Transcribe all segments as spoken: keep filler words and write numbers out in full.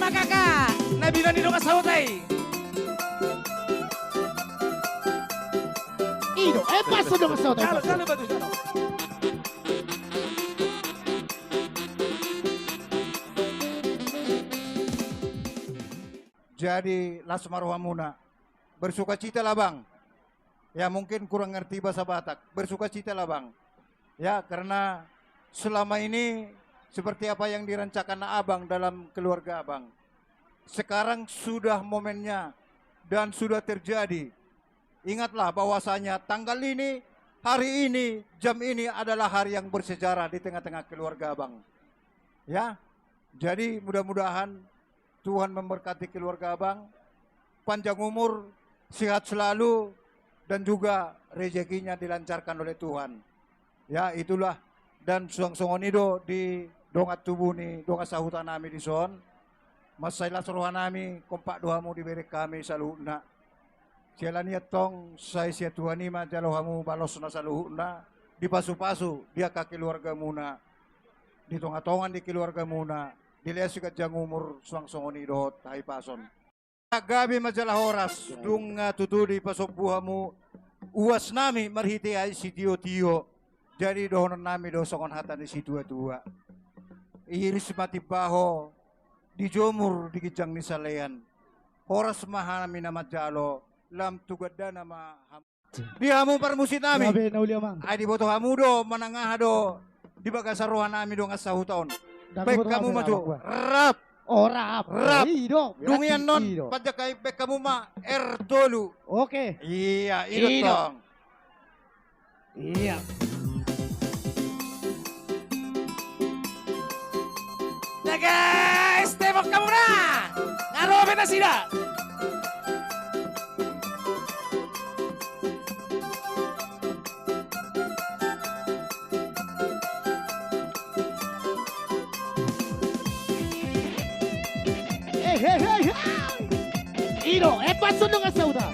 Kakak, na binoan ni dongan sahuta i. I do, eh, pas dongan sahuta i. Jalo, jalo, bagus, jalo. Jadi, las ma rohamuna. Bersukacitalah, Bang. Ya, mungkin kurang ngerti bahasa Batak. Bersukacitalah, Bang. Ya, karena selama ini seperti apa yang direncanakan Abang dalam keluarga Abang, sekarang sudah momennya dan sudah terjadi. Ingatlah bahwasanya tanggal ini, hari ini, jam ini adalah hari yang bersejarah di tengah-tengah keluarga Abang. Ya, jadi mudah-mudahan Tuhan memberkati keluarga Abang, panjang umur, sehat selalu, dan juga rezekinya dilancarkan oleh Tuhan. Ya, itulah. Dan suang songon i do di dongan tubu ni dongan sahuta nami dison. Mansai las roha nami, kompak do hamu dibereng hami saluhutna. Siala ni i antong, sai sian Tuhan i ma jalo hamu balosna saluhutna, dipasupasu di angka keluargamuna, di tongatonga ni keluargamuna, dilehon siganjang umur suang songon i dohot hahipason. Gabe ma jala horas, dung tutu dipasombu hamu uas nami marhite ai sitiotio. Jadi dohonon nami do songon hata ni situatua: Iris ma timba ho, dijomur di ginjang ni salean. Horas ma hami na manjalo, lam tu gandana ma hamu. Di hamu parmusik nami. Gabe na uli, Amang. Ai diboto hamu do manang aha do di bagasan roha nami dongan sahuta on. Baen hamu ma jo. Rap. Oh, rap. Rap. I do. Dung i annon, panjak ai baen hamu ma R tolu. Oke. Iya, i do tong. Iya. Nah, guys, tepok hamu na. Nga ro be nasida. Hei, hei, hei, hei. I do, eh, pas dongan sahuta.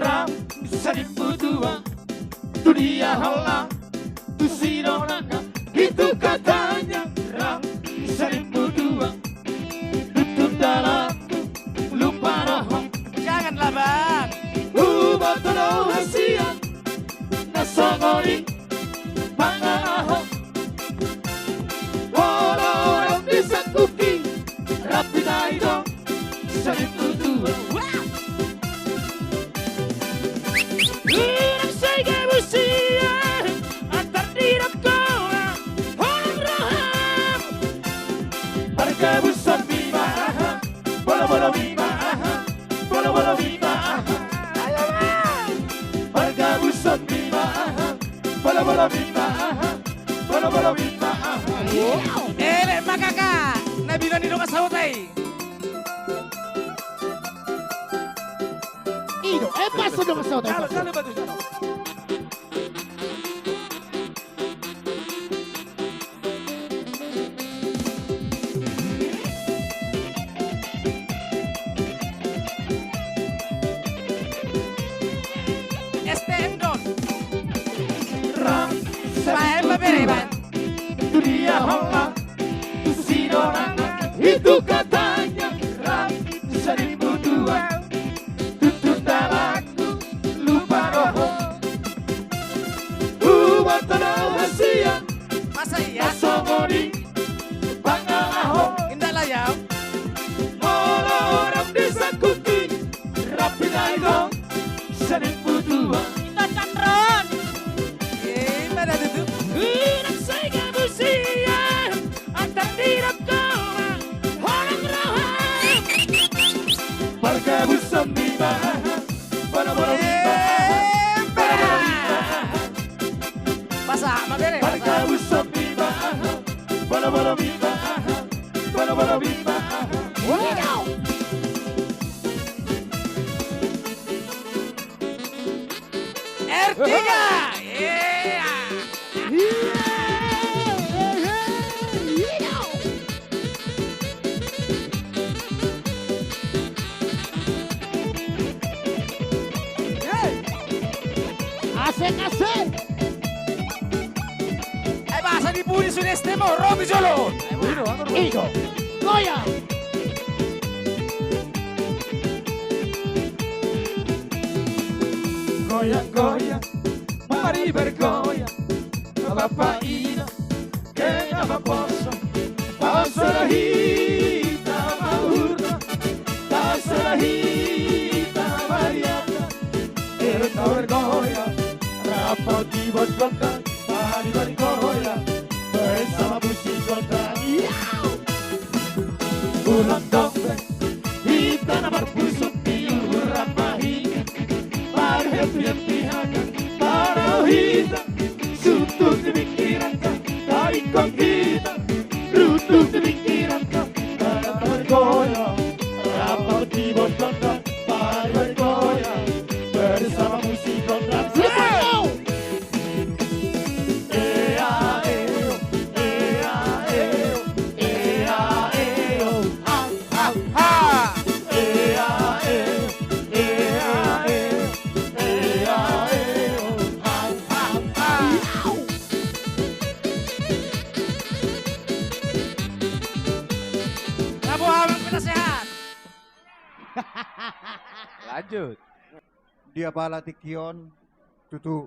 Rap, salimbutuan, tu dia holan, tu sidongan, itu katanya. Rap, salimbutuan, tutun dalanku, lupa roham. Janganlah, Bang. Huboto do hasian na songon i, pangaho. Molo lam di sangkuki, rap hita i do, salimbutuan. Wah! Hurang sai gabusia, antar di rap gola, holan roham. Pargabuson mi ma aha, bolobolo mi ma aha, bolobolo mi ma aha. Ayo, Bang. Pargabuson mi ma aha, bolobolo mi ma aha, bolobolo mi ma aha. Elek ma, Kakak, na binoan ni dongan sahuta i. I do, eh, pas dongan sahuta i. Jalo, jalo, bagus, jalo. S T M don. Rap, baen ma bere, baen. Tu dia holan, tu sidongan, itu katanya. Rap, salimbutuan, tutun dalan lupa roham. Huboto do hasian. Masa iya? Na songon i, pangaho. Indalan ya. Molo lam di sangkuki, rap hita i do, salimbutuan. Indalan ron. Eh, mana tutu? Hurang sai gabusia, antar di rap gola, holan roham. Pargabuson mi ma aha, bolobolo mi ma aha, bolobolo mi ma aha. Pasahat ma bere, pasahat. Pargabuson mi ma aha, bolobolo mi ma aha, bolobolo mi ma aha. Wow. R tiga. Iya. Asik, asik. Eh, bahasa di Bugis Destemo, ro di jolo. Ido, goyang. Goyang, goyang, mari bergoyang. Bapa inang, kena maposo. Poso do hita ma uhurna. Poso do hita ma arianta. Bergoyang, bergoyang. Rap ma di bot gondang. Mari bergoyang bersama musik gondang. Ulang dong be, hita na marpusuk di uhur rap ma hita. Marhappy-happy hakan, marau hita. Suntuk di pingkiranka, taringkot hita. Runtuk di pingkiranka, bergoyang. Rap ma di bot gondang, mari bergoyang bersama musik gondang. Bravo, Amang Penasehat. Lanjut. Di apala tingki on, tutu,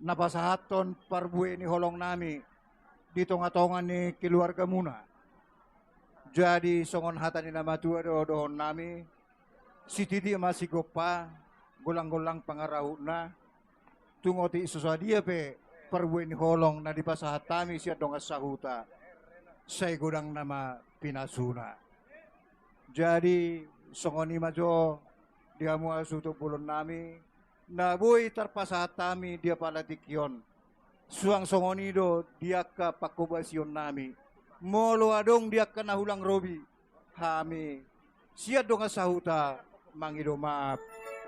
na pasahathon parbue ni holong nami di tonga-tonga ni keluargamuna. Jadi songon hata ni na matua do dohonon nami, sititi ma sigompa, golang-golang pangarahutna. Tung otik so sadia pe parbue ni holong na dipasahat hami sian dongan sahuta, sai godang nama pinasuna. Jadi songon i ma jo di hamu hasuhuton bolon nami, na boi tarpasahat hami di apala tingki on. Suang songon i do di angka pangkobasion nami. Molo adong di angka na hulang robi, hami sian dongan sahuta mangido maaf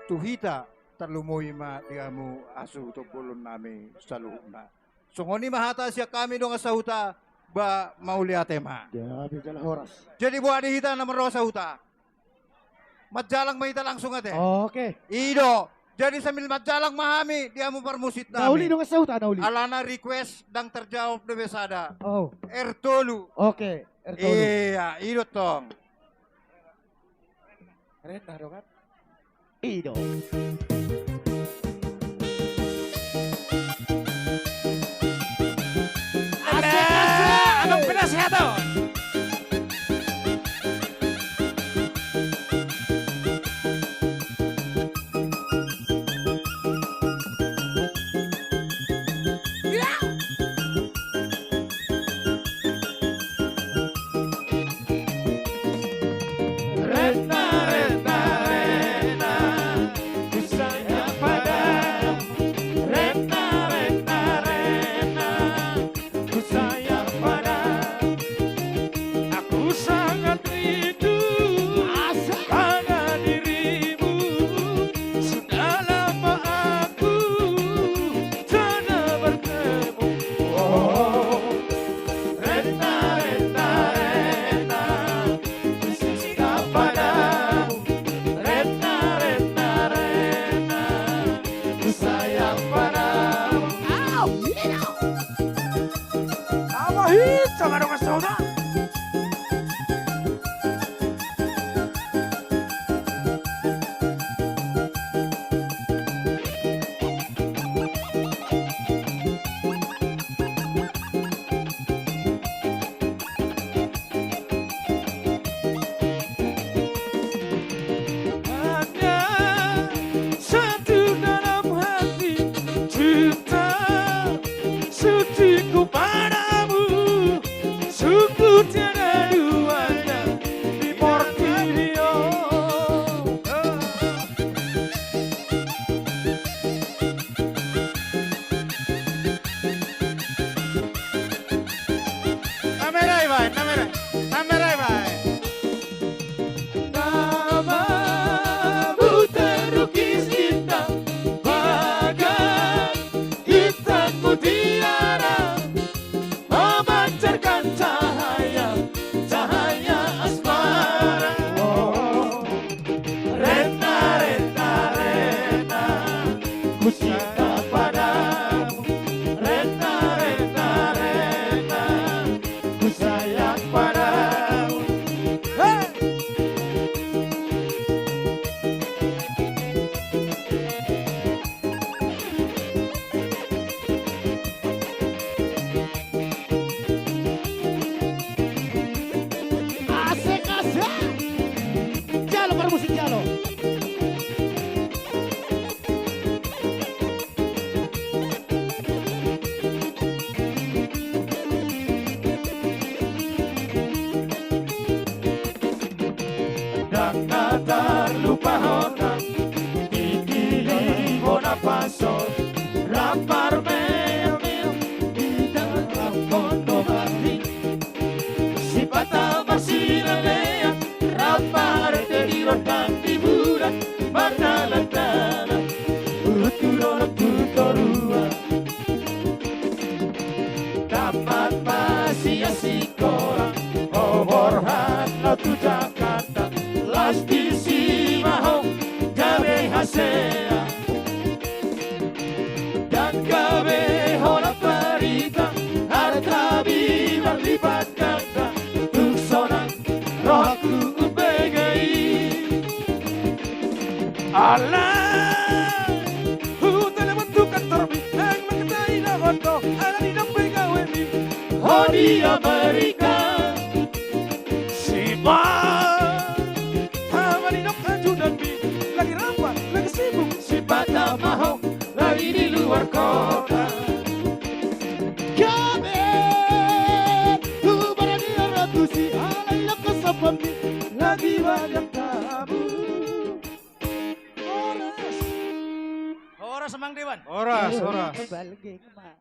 tu hita, tarlumobi ma di hamu hasuhuton bolon nami saluhutna. Songon i ma hata sian hami dongan sahuta, ba mauliate ma. Jadi boha di hita na mardongan sahuta? Manjalang ma hita langsung ate. Oke. I do. Jadi sambil manjalang ma hami di hamu parmusik nami. Na uli dongan sahuta, na uli. Alana request ndang terjawab dope sada. Oh. R tolu. Oke, R tolu. Iya, i do tong. Rena do kan? I do. Asik, asik. Amang Penasehat. Rena, rena, rena, ku sayang padamu. Rena, rena, rena, ku sayang padamu. Aku sangat rindu pada dirimu. Sudah lama aku tak bertemu. Oh, rena, rena, rena, ku cinta padamu. Rena, rena, rena, ku sayang padamu. Au, iya. Apa hit sama dong saudara? Hanya satu dalam hati, cinta suciku padamu, sungguh tiada duanya di portibi on. Namerai bae, namerai, namerai bae. Namamu terukis indah bagai intan mutiara, memancarkan cahaya, cahaya asmara. Oh, Rena, Rena, Rena, ku cinta padamu. Rena, Rena, Rena, Lai, hutelepon tu kantormi, naeng manghatai dohot ho, ala didok pe gawemi ho di Amerika. Sipa, tama didok ajudanmi, lagi rapat, lagi sibuk, sipata ma ho, lagi di luar kota. Gabe, tu barani ora tusi, ala didok hasopanmi, lagi bagian tabu. Horas. Horas, Amang Dewan. Horas, horas. Balgek ma.